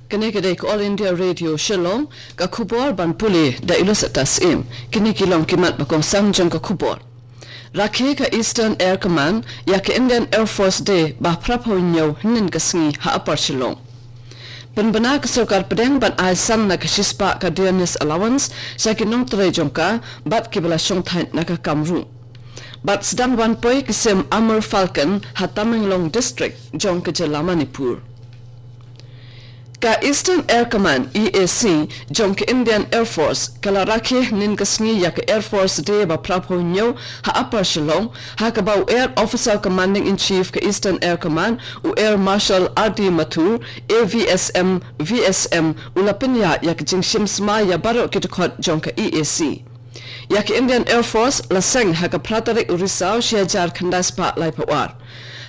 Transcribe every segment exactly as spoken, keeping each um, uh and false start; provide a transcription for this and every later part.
Kane ka dei ka All India Radio Shillong, ka khubor ban pule da Ilusata Syiem. Kine ki long ki mat ba kongsan jong ka khubor. Rakhe ka Eastern Air Command ïa ka Indian Air Force Day ba phra phew hynñiew hynnin ka sngi ha Upper Shillong. Pynbna ka sorkar pdeng ban ai san na ka shispah ka dearness allowance sha ki nongtrei jong ka bad kiba la shongthait na ka kam ruh. Bad sdang wan poi ki sim Amur Falcon ha Tamenglong District jong ka jylla Manipur. Ka Eastern Air Command, E A C, jong ka Indian Air Force ka la rakhe hynnin ka sngi ïa ka Air Force Day ba phra phew hynñiew ha Upper Shillong, ha kaba u Air Officer Commanding in Chief ka Eastern Air Command, u Air Marshal R D Mathur, A V S M, V S M, u la pynïaid ïa ka jingshim smai ïa baroh ki dkhot jong ka E A C. Ïa ka Indian Air Force la seng ha ka phra tarik u Risaw shi hajar khyndai spah laiphew ar.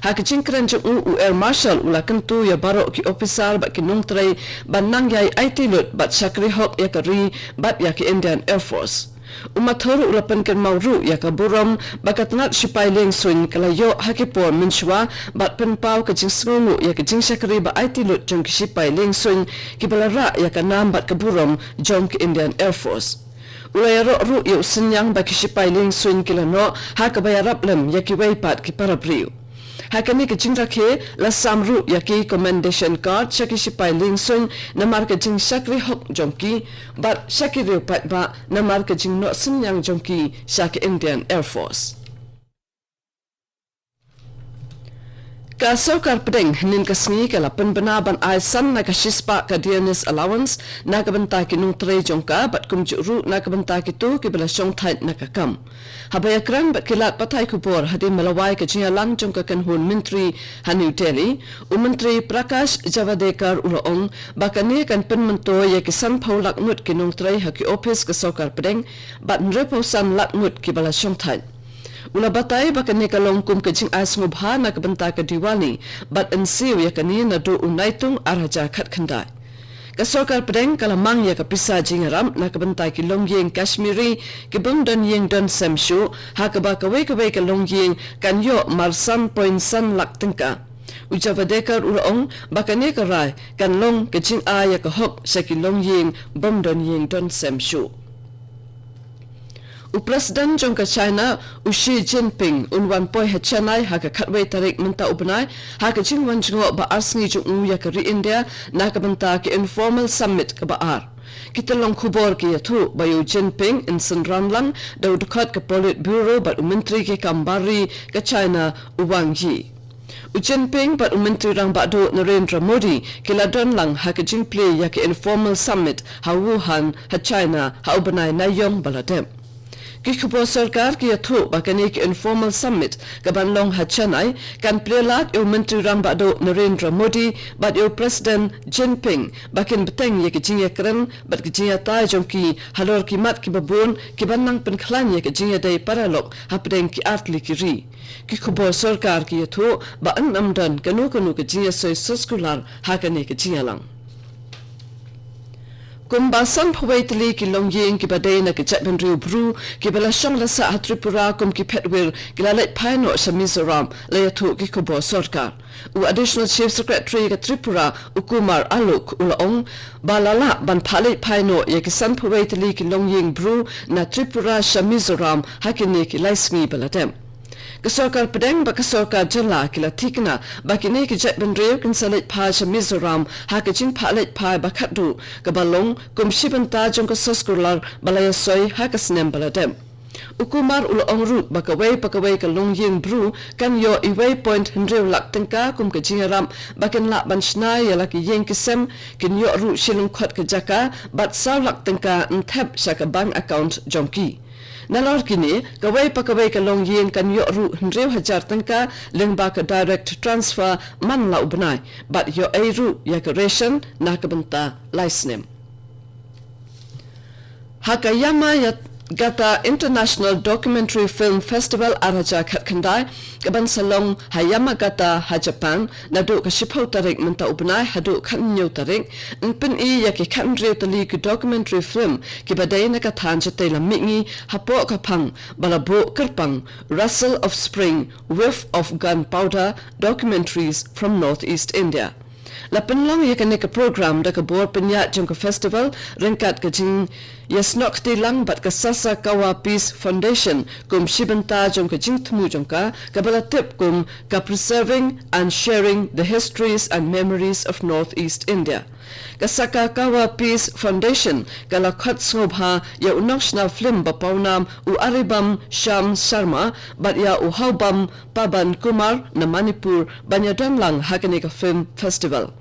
Ha ka jingkren jong u, u Air Marshal u la kyntu ïa baroh ki ophisar bad ki nongtrei ban nang ïai aiti lut bad shakri hok ïa ka ri bad ïa ka Indian Air Force. U Mathur u la pynkynmaw ruh ïa ka burom ba ka tnat shipai liengsuiñ ka la ïoh ha ki por mynshuwa bad pynpaw ka jingsngewnguh ïa ka jingshakri ba aiti lut jong ki shipai liengsuiñ kiba la rah ïa ka nam bad ka burom jong ka Indian Air Force. U la ïaroh ruh ïa u synñiang ba ki shipai liengsuiñ ki la noh ha kaba ïarap lem ïa kiwei pat ki para briew. Ha kane ka jingrakhe la sam ruh ïa ki commendation card sha ki shipai liengsuiñ namar ka jingshakri hok jong ki bad sha ki riew paidbah namar ka jingnoh synñiang jong ki sha ka Indian Air Force. Ka sorkar pdeng hynnin ka sngi ka la pynbna ban ai san na ka shispah ka dearness allowance na ka bynta ki nongtrei jong ka bad kumjuh ruh na ka bynta kito kiba la shongthait na ka kam. Haba ïakren bad ki lad pathai khubor hadien ba la wai ka jingïalang jong ka kynhun myntri ha New Delhi, u Myntri Prakash Javadekar u la ong ba kane kan pynmyntoi ïa ki san phew lak ngut ki nongtrei ha ki ophis ka sorkar pdeng bad hynriew phew san lak ngut kiba la shongthait. U la batai ba kane ka long kum ka jingai sngewbha na ka bynta ka Diwali bad yn siew ïa kane naduh u Naitung ar hajar khatkhyndai. Ka sorkar pdeng ka la mang ïa ka pisa jingïarap na ka bynta ki longïing Kashmiri ki bym don ïing don sem shuh, ha kaba kawei kawei ka longïing kan ïoh mar san point san lak tyngka. U Javadekar u la ong ba kane ka rai kan long ka jingai ïa ka hok sha ki longïing bym don ïing don sem shuh. U President jong ka China, u Xi Jinping, un wan poi ha Chennai ha ka khatwei tarik mynta u bnai, ha ka jingwan jngoh ba ar sngi jong u ïa ka ri India na ka bynta ka Informal Summit kaba ar. Ki tyllong khubor ki ïathuh ba ïa u Jinping yn synran lang da u dkhot ka Politburo bad u Myntri ki kam bar ri ka China, u Wang Yi. U Jinping bad u Myntri Rangbah Duh Narendra Modi ki la don lang ha ka jingplie ïa ka Informal Summit ha Wuhan ha China ha u bnai Naiïong ba la dep. Ki khubor sorkar ki ïathuh ba kane ka Informal Summit kaban long ha Chennai kan plie lad ïa u Myntri Rangbah Duh Narendra Modi bad ïa u President Jinping ba kin bteng ïa ka jingïakren bad ka jingïatai jong ki halor ki mat kiba bun kiban nang pynkhlaiñ ïa ka jingïadei paralok hapdeng ki artylli ki ri. Ki khubor sorkar ki ïathuh ba yn ym don kano kano ka jingïasoi soskular ha kane ka jingïalang. Kumba san phew wei tylli ki longïing kiba dei na ka jaitbynriew Bru kiba la shong la sah ha Tripura kum ki phetwir ki la leit phai noh sha Mizoram, la ïathuh ki khubor sorkar. U Additional Chief Secretary ka Tripura, u Kumar Alok, u la ong ba la lah ban phah leit phai noh ïa ki san phew wei tylli ki longïing Bru na Tripura sha Mizoram ha kine ki lai sngi ba la dep. Ka sorkar pdeng bad ka sorkar jylla ki la thikna ba kine ki jaitbynriew kin sa leit phai sha Mizoram ha ka jingphah leit phai ba khatduh kaba long kum shi bynta jong ka soskular ba la ïasoi ha ka snem ba la dep. U Kumar u la ong ruh ba kawei pa kawei ka longïing Bru kan ïoh uwei point hynriew lak tyngka kum ka jingïarap ba kin lah ban shna ïa la ki ïing ki sem, kin ïoh ruh shi lyngkhot ka jaka bad saw lak tyngka yn thep sha ka bank account jong ki. Nalor kine, kawei pa kawei ka longïing kan ïoh ruh hynriew hajar tyngka lyngba ka direct transfer man la u bnai bad ïoh ei ruh ïa ka ration na ka bynta lai snem. Ha ka Yamagata International Documentary Film Festival ar hajar khatkhyndai kaban sa long ha Yamagata ha Japan naduh ka shiphew tarik mynta u bnai haduh khathynñiew tarik, yn pyni ïa ki khathynriew tylli ki documentary film kiba dei na ka thaiñ shatei lam mihngi hapoh ka phang ba la buh kyrpang Rustle of Spring, Whiff of Gunpowder, Documentaries from Northeast India. La pynlong ïa kane ka program da ka bor pynïaid jong ka festival ryngkat ka jingïasnoh kti lang bad ka Sasakawa Peace Foundation kum shi bynta jong ka jingthmu jong ka, kaba la tip kum ka Preserving and Sharing the Histories and Memories of Northeast India. Ka Sasakawa Peace Foundation ka la khot sngewbha ïa u nongshna film ba pawnam u Aribam Shyam Sharma bad ïa u Haobam Paban Kumar na Manipur ban ïadon lang ha kane ka film festival.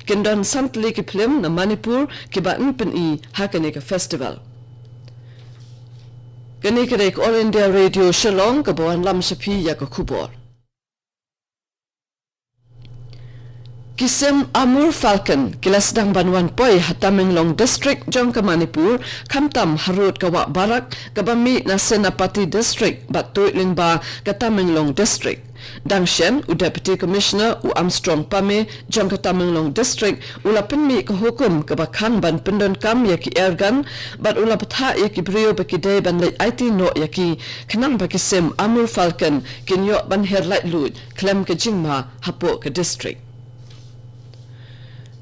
Kin don san tylli ki film na Manipur kiba yn pyni ha kane ka festival. Kane ka dei ka All India Radio Shillong kaba wanlam sha phi ïa ka khubor. Ki sim Amur Falcon ki la sdang ban wan poi ha Tamenglong District jong ka Manipur, khamtam harud ka Wah Barak kaba mih na Senapati District bad tuid lyngba ka Tamenglong District. Dang shen u Deputy Commissioner u Armstrong Pame jong ka Tamenglong District u la pynmih ka hukum kaba khang ban pyndonkam ïa ki airgun bad u la bthah ïa ki briew ba ki dei ban leit aiti noh ïa ki, khnang ba ki sim Amur Falcon kin ïoh ban her laitluid khlem ka jingma hapoh ka district.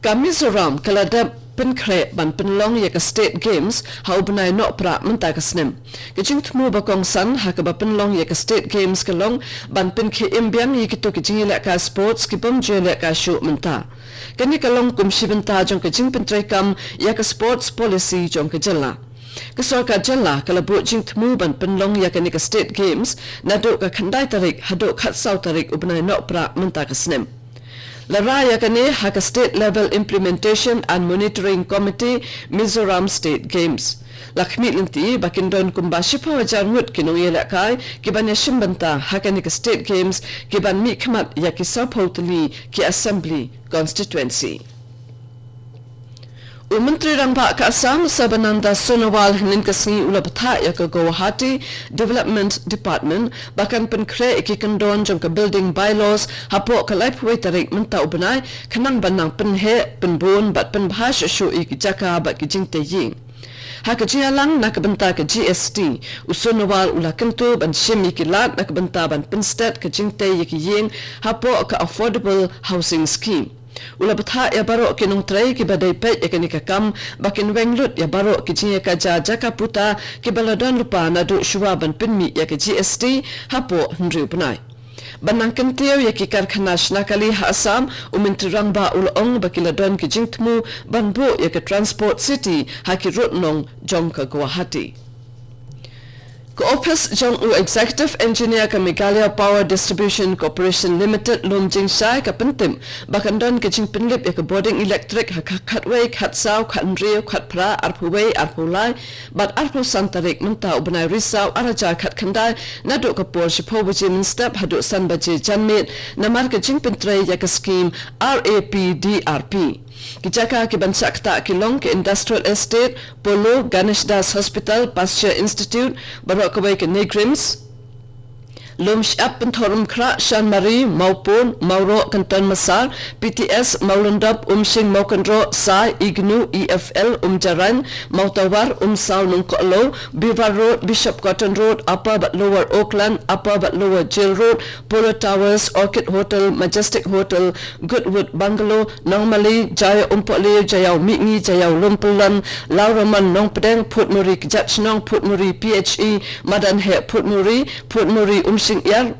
Ka Mizoram ka la dep pynkhreh ban pynlong ïa ka State Games ha u bnai Nohprah mynta ka snem. Ka jingthmu ba kongsan ha kaba pynlong ïa ka State Games ka long ban pynkhie im biang ïa kito ki jingïalehkai sports ki bym ju ïalehkai shuh mynta. Kane ka long kum shi bynta jong ka jingpyntreikam ïa ka sports policy jong ka jylla. Ka sorkar jylla ka la buh jingthmu ban pynlong ïa kane ka State Games naduh ka khyndai tarik haduh khatsaw tarik u bnai Nohprah mynta ka snem. La rai ïa kane ha ka State Level Implementation and Monitoring Committee Mizoram State Games. La khmih lynti ba kin don kumba shiphew hajar ngut ki nongïalehkai kiban ïashim bynta ha kane ka State Games kiban mihkhmat ïa ki sawphew tylli ki Assembly Constituency. U Myntri Rangbah ka Assam, Sarbananda Sonowal, hynnin ka sngi u la bthah ïa ka Guwahati Development Department ba kan pynkhreh ïa ki kyndon jong ka Building Bylaws hapoh ka laiphew wei tarik mynta u bnai, khnang ban nang pynheh, pynbun bad pynbha shuh shuh ïa ki jaka bad ki jingtei ïing. Ha ka jingïalang na ka bynta ka G S T, u Sonowal u la kyntu ban shim ïa ki lad na ka bynta ban pynsted ka jingtei ïa ki ïing hapoh ka Affordable Housing Scheme. U la bthah ïa baroh ki nongtrei kiba dei peit ïa kane ka kam ba kin weng lut ïa baroh ki jingïakajia jaka puta kiba la don lypa naduh shuwa ban pynmih ïa ka G S T hapoh hynriew bnai. Ban nang kyntiew ïa ki karkhana shna kali ha Assam, u Myntri Rangbah u la ong ba ki la don ki jingthmu ban buh ïa ka Transport City ha ki rud nong jong ka Guwahati. Ka ophis jong u Executive Engineer ka Meghalaya Power Distribution Corporation Limited, Lumjingshai, ka pyntip ba kan don ka jingpynlip ïa ka bording elektrik ha ka khatwei, khatsaw, khathynriew, khatphra, arphew wei, arphew lai bad arphew san tarik mynta u bnai Risaw ar hajar khatkhyndai naduh ka por shiphew baje mynstep haduh san baje janmiet, namar ka jingpyntrei ïa ka skim R A P D R P. Ki jaka kiban shah ktah ki long ka Industrial Estate, Polo, Ganesh Das Hospital, Pasteur Institute, baroh kawei ka NEIGRIHMS, Lumshyiap, Pynthorumkhrah, Shanmari, Mawpun, Mawroh, Kynton Massar, P T S, Mawlyndop, Umshing, Mawkynroh, Sai, IGNOU, E F L, Umjarain, Mawtawar, Umsaw, Nongkohlo, Beaver Road, Bishop Cotton Road, Upper bad Lower Oakland, Upper bad Lower Jail Road, Polo Towers, Orchid Hotel, Majestic Hotel, Goodwood Bungalow, Nongmali, Jaiaw Umpohliew, Jaiaw Mihngi, Jaiaw Lumpyllon, Lawraman Nongpdeng, Phutmuri Kjat Shnong, Phutmuri P H E, Madan Heh Phutmuri, Phutmuri Umshyngiar,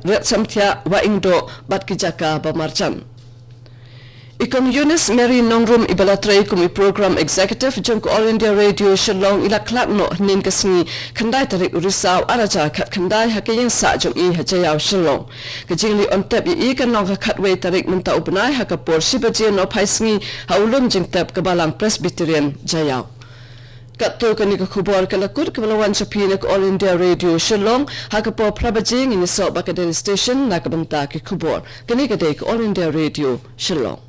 Riatsamthiah, Wahingdoh bad ki jaka ba marjan. I Kong Eunice Mary Nongrum, iba la trei kum i Program Executive jong ka All India Radio Shillong, i la khlad noh hynnin ka sngi, khyndai tarik u Risaw ar hajar khatkhyndai, ha ka ïingsah jong i ha Jaiaw Shillong. Ka jingleit on tep ïa i kan long ha ka khatwei tarik mynta u bnai ha ka por shi baje nohphai sngi ha u lum jingtep ka Balang Presbyterian Jaiaw. Katto kane ka khubor ka la kut kaba la wan sha phi na ka All India Radio Shillong. Ha ka por phra baje ngin ïasoh bad ka Delhi Station na ka bynta ki khubor. Kane ka dei ka All India Radio Shillong.